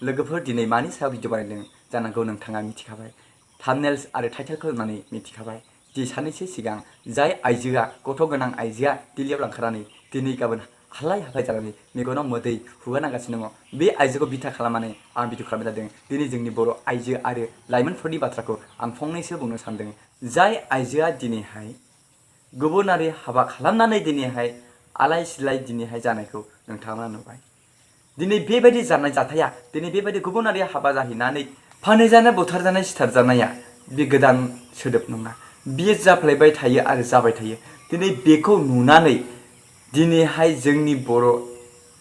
लोगोफोर दिनै मानि सायाव भिडिअ बानायदों जानांगौ नोंथाङा मिथिखाबाय थाम्बनेल्स आरो टाइटेलखौ होनानै मिथिखाबाय दि साननैसो सिगां जाय आइजोआ गथ' गोनां आइजोआ दिल्लीयाव लांखारनानै दिनै गाबोन हालाय हाफाय जानानै मेगनाव मोदै हुगारनांगासिनो दङ बे आइजोखौ बिथा खालामनानै आं भिडिअ खालामनाय जादों दिनै जोंनि बर' आइजो आरो लाइमोनफोरनि बाथ्राखौ आं फंनैसो बुंनो सानदों जाय आइजोआ दिनैहाय गुबुनारि हाबा खालामनानै दिनैहाय आलाय सिलाय दिनैहाय जानायखौ नोंथाङा नुबाय दिनै बेबायदि जानाय जाथाया दिनै बेबायदि गुबुनारि हाबा जाहैनानै फानहैजानाय बुथारजानाय सिथारजानाया बे गोदान सोदोब नङा बियो जाफ्लेबाय थायो आरो जाबाय थायो दिनै बेखौ नुनानै दिनैहाय जोंनि बर'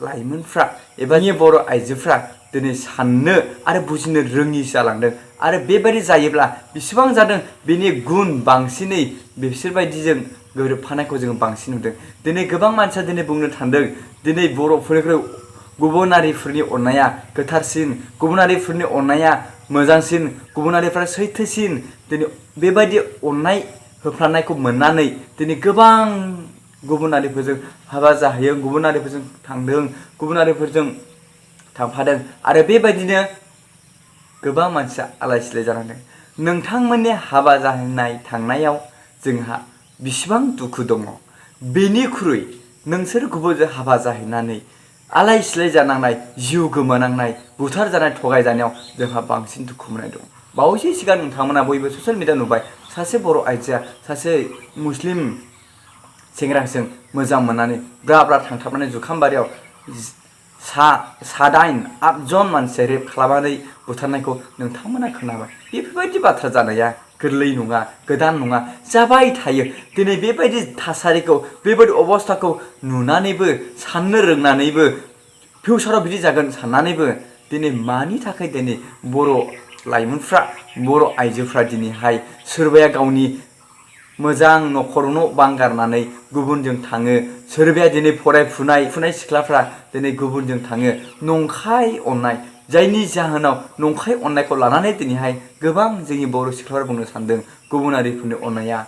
लाइमोनफ्रा एबा जोंनि बर' आइजोफ्रा दिनै साननो आरो बुजिनो रोङि जालांदों आरो बेबायदि जायोब्ला बेसेबां जादों बेनि गुन बांसिनै बिसोरबायदिजों गोरोबफानायखौ जोङो बांसिन नुदों दिनै गोबां मानसिया दिनै बुंनो थांदों दिनै बर'फोरनिख्रुइ गुबुनारिफोरनि अननाया गोथारसिन गुबुनारिफोरनि अननाया मोजांसिन गुबुनारिफ्रा सैथोसिन दिनै बेबायदि अननाय होफ्रानायखौ मोननानै दिनै गोबां गुबुनारिफोरजों हाबा जाहैयो गुबुनारिफोरजों थांदों गुबुनारिफोरजों थांफादों आरो बेबायदिनो गोबां मानसिया आलाय सिलाय जानांदों नोंथांमोननि हाबा जाहैनाय थांनायाव जोंहा बिसिबां दुखु दङ बेनिख्रुइ नोंसोर गुबुनजों हाबा जाहैनानै आलाय सिलाय जानांनाय जिउ गोमानांनाय बुथार जानाय थगाय जानायाव जोंहा बांसिन दुखु मोननाय दं बावैसो सिगां नोंथांमोना बयबो ससियेल मिडिया नुबाय सासे बर' आइजोआ सासे मुस्लिम सेंग्राजों मोजां मोननानै ब्रा ब्रा थांथाबनानै जुखामबारियाव सादाइन आठजन मानसिया रेप खालामनानै बुथारनायखौ नोंथांमोना खोनाबाय बेफोरबायदि बाथ्रा जानाया गोरलै नङा गोदान नङा जाबाय थायो दिनै बेबायदि थासारिखौ बेबायदि अबस्थाखौ नुनानैबो साननो रोंनानैबो फिउचाराव बिदि जागोन साननानैबो दिनै मानि थाखाय दिनै बर' लाइमोनफ्रा बर' आइजोफ्रा दिनैहाय सोरबाया गावनि मोजां न'खर न' बां गारनानै गुबुनजों थाङो सोरबाया दिनै फरायफुनाय सिख्लाफ्रा दिनै गुबुनजों थाङो नंखाय अननाय जायनि जाहोनाव नंखाय अननायखौ लानानै दिनैहाय गोबां जोंनि बर' सिख्लाफोरा बुंनो सानदों गुबुनारिफोरनि अननाया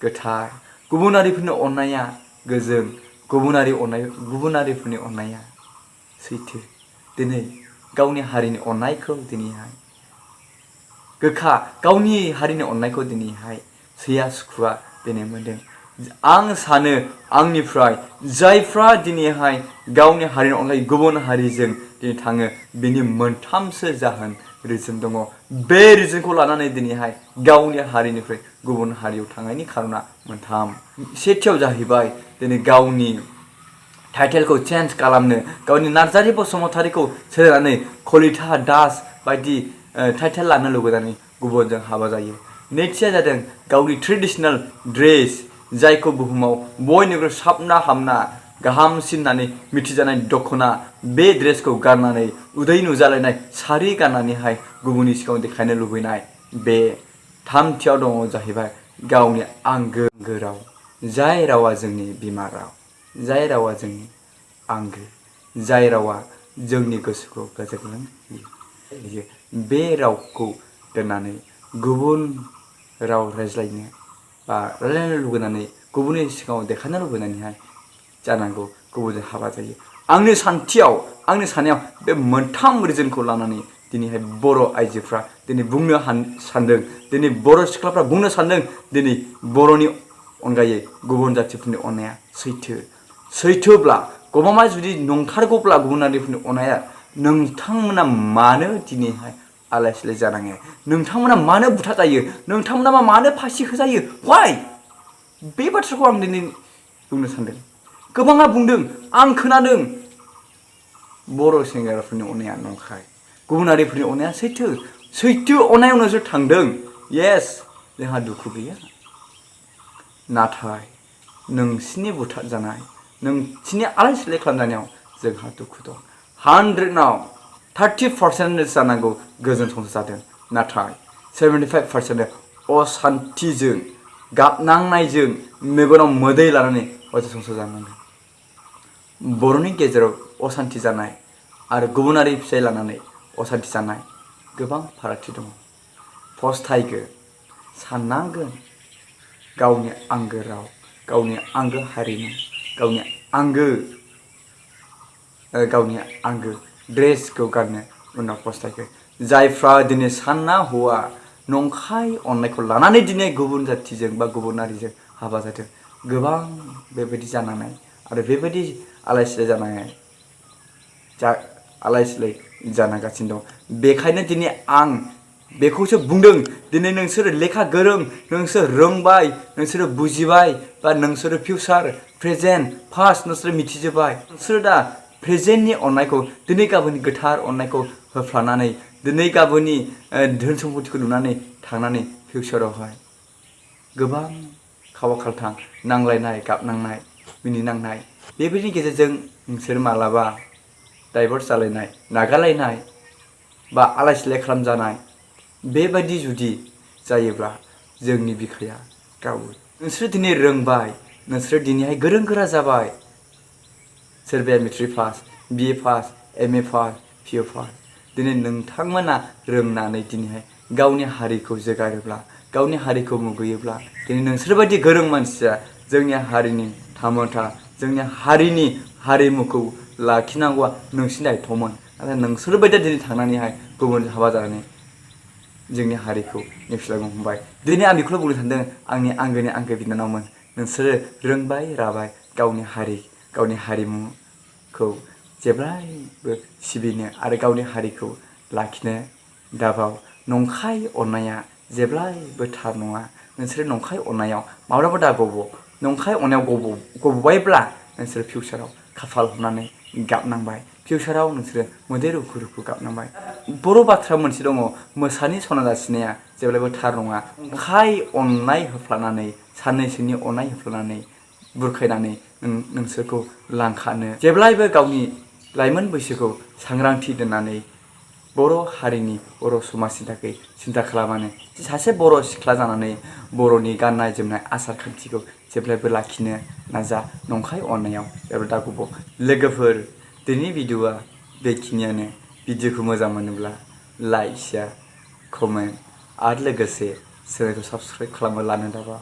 गोथार गुबुनारिफोरनि अननाया गोजों गुबुनारिफोरनि अननाया सैथो दिनै गावनि हारिनि अननायखौ दिनैहाय गोखा गावनि हारिनि अननायखौ दिनैहाय सैया सुखुआ दिनै मोनदों आं सानो आंनिफ्राय जायफ्रा दिनैहाय गावनि हारिनि अनगायै गुबुन हारिजों दिनै थाङो बिनि मोनथामसो जाहोन रिजन दङ बे रिजनखौ लानानै दिनैहाय गावनि हारिनिफ्राय गुबुन हारियाव थांनायनि खारना मोनथाम सेथियाव जाहैबाय दिनै गावनि टाइटेलखौ चेन्ज खालामनो गावनि नार्जारी बसुमतारीखौ सोलायनानै कलिता दास बायदि टाइटेल लानो लुबैनानै गुबुनजों हाबा जायो नैथिया जादों गावनि ट्रेडिशनेल ड्रेस जायखौ बुहुमाव बयनिख्रुइ साबना हामना गाहामसिन होननानै मिथिजानाय दख'ना बे ड्रेसखौ गाननानै उदै नुजालायनाय सारि गाननानैहाय गुबुननि सिगाङाव देखायनो लुबैनाय बे थामथियाव दङ जाहैबाय गावनि आंगो राव जाय रावा जोंनि बिमा राव जाय रावा जोंनि आंगो जाय रावा जोंनि गोसोखौ गोजोन होयो बे रावखौ दोननानै गुबुन राव रायज्लायनो बा रायज्लायनो लुबैनानै गुबुननि सिगाङाव देखायनो लुबैनानैहाय जानांगौ गुबुनजों हाबा जायो आंनि साननायाव बे मोनथाम रिजनखौ लानानै दिनैहाय बर' आइजोफ्रा दिनै बुंनो सानदों दिनै बर' सिख्लाफ्रा बुंनो सानदों दिनै बर'नि अनगायै गुबुन जाथिफोरनि अननाया सैथोब्ला गमामा जुदि नंथारगौब्ला गुबुनारिफोरनि अननाया नोंथांमोना मानो दिनैहाय आलाय सिलाय जानाङो नोंथांमोना मानो बुथार जायो नोंथांमोना मानो फासि होजायो वाइ बे बाथ्राखौ आं दिनै बुंनो सानदों गोबाङा बुंदों आं खोनादों बर' सेंग्राफोरनि अननाया नंखाय गुबुनारिफोरनि अननाया सैथो अननायाव नोंसोर थांदों येस जोंहा दुखु गैया नाथाय नोंसिनि बुथार जानाय नोंसिनि आलाय सिलाय खालामजानायाव जोंहा दुखु दं 100आव 30% जानांगौ गोजोन संसार जादों नाथाय 75% असान्थिजों गाबनांनायजों मेगनाव मोदै लानानै अजा संसार जानांगोन बर'नि गेजेराव असान्थि जानाय आरो गुबुनारि फिसाय लानानै असान्थि जानाय गोबां फारागथि दङ फस्थायगोन साननांगोन गावनि आंगो राव गावनि आंगो हारिमु गावनि आंगो ड्रेसखौ गाननो उनाव पस्थायगोन जायफ्रा दिनै सानना हौवा नंखाय अननायखौ लानानै दिनै गुबुन जाथिजों बा गुबुन हारिजों हाबा जादों गोबां बेबायदि जानानै आरो बेबायदि आलाय सिलाय जानानै आलाय सिलाय जानांगासिनो दं बेखायनो दिनै आं बेखौसो बुंदों दिनै नोंसोर लेखा गोरों नोंसोर रोंबाय नोंसोर बुजिबाय बा नोंसोर फिउचार प्रेजेन्ट पास्ट नोंसोर मिथिजोबबाय नोंसोर दा प्रेजेन्टनि अननायखौ दिनै गाबोननि गोथार अननायखौ होफ्लानानै दिनै गाबोननि धोन सम्पतिखौ नुनानै थांनानै फिउचारावहाय गोबां खावा खालथां नांलायनाय गाबनांनाय मिनिनांनाय बेबायदिनि गेजेरजों नोंसोर मालाबा डाइभर्स जालायनाय नागारलायनाय बा आलाय सिलाय खालामजानाय बेबायदि जुदि जायोब्ला जोंनि बिखाया गावो नोंसोर दिनै रोंबाय नोंसोर दिनैहाय गोरों गोरा जाबाय सोरबाया मेट्रिक पास बिए पास एमए पास पिअ पास दिनै नोंथांमोना रोंनानै दिनैहाय गावनि हारिखौ जौगायोब्ला गावनि हारिखौ मुगैयोब्ला दिनै नोंसोरबायदि गोरों मानसिया जोंनि हारिनि थामोनथा जोंनि हारिनि हारिमुखौ लाखिनांगौआ नोंसिनि दायथ'मोन नाथाय नोंसोरबायदिया दिनै थांनानैहाय गुबुन हाबा जानानै जोंनि हारिखौ नेवसिलांनो हमबाय दिनै आं बेखौनो बुंनो सानदों आंनि आंगोनि आंगो बिनानावमोन नोंसोरो रोंबाय राबाय गावनि हारि गावनि हारिमुखौ जेब्लायबो सिबिनो आरो गावनि हारिखौ लाखिनो दाबाव नंखाय अननाया जेब्लायबो थार नङा नोंसोरो नंखाय अननायाव माब्लाबा दा नंखाय अननायाव गबबायब्ला नोंसोरो फिउचाराव खाफाल हमनानै गाबनांबाय फिउचाराव नोंसोरो मोदै रुखु रुखु गाबनांबाय बर' बाथ्रा मोनसे दङ मोसानि सना जासिनाया जेब्लायबो थार नङा नंखाय अननाय होफ्लानानै साननैसोनि अननाय होफ्लानानै बुरखायनानै नोंसोरखौ लांखानो जेब्लायबो गावनि लाइमोन बैसोखौ सांग्रांथि दोननानै बर' हारिनि बर' समाजनि थाखाय सिन्था खालामानो सासे बर' सिख्ला जानानै बर'नि गाननाय जोमनाय आसार खान्थिखौ जेब्लायबो लाखिनो नाजा नंखाय अननायाव जेब्ला दा गब लोगोफोर दिनैनि भिडिअआ बेखिनियानो भिडिअखौ मोजां मोनोब्ला लाइक शेयार कमेन्ट आरो लोगोसे चेनेलखौ साबस्क्राइब खालामना लानो दाबा